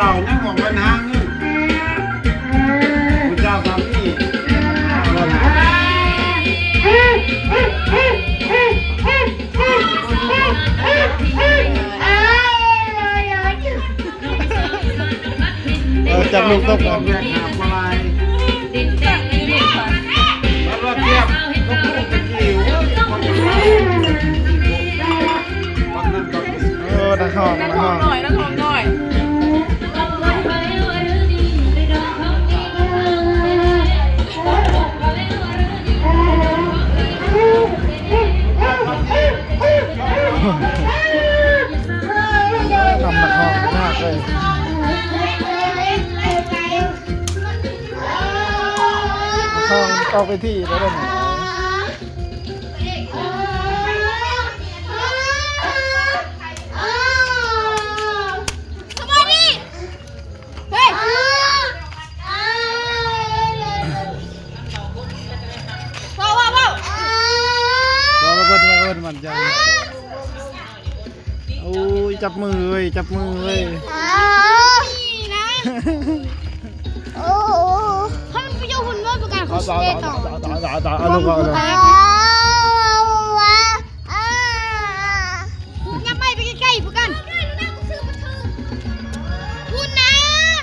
ເອົາຍັງອອກເດີນທາງນີ້ ຜູ້ເຈົ້າກໍມີ ເອີ ຈັບລູກຕົກ ອອກເດີນທາງບໍ່ຫຼາຍ ເອີ ນັກຮ້ອງ ນັກຮ້ອງ ນັກຮ້ອງນ້ອຍ ນັກຮ້ອງນ້ອຍ. ນຳນັກຮ້ອງຍາກເລີຍ ນັກຮ້ອງອອກເວທີແລ້ວເດ້. ສະບາຍດີ ເຮີ້ຍ ເວົ້າ ເວົ້າ ເວົ້າ ເວົ້າ ເພິ່ນ ເພິ່ນໝັ້ນໃຈ ໂອ້ຍ ຈັບມືເວີຍ ຈັບມືເວີຍ ນີ້ນະ ໂອ້ ເຮົາມັນໄປຢູ່ພຸ້ນເວີຍ ປະກາດຂອງສະເຕດຕໍ່ ເອົາ ເອົາ ເອົາ ເອົາ ເອົາ ເອົາ ເອົາ ເອົາ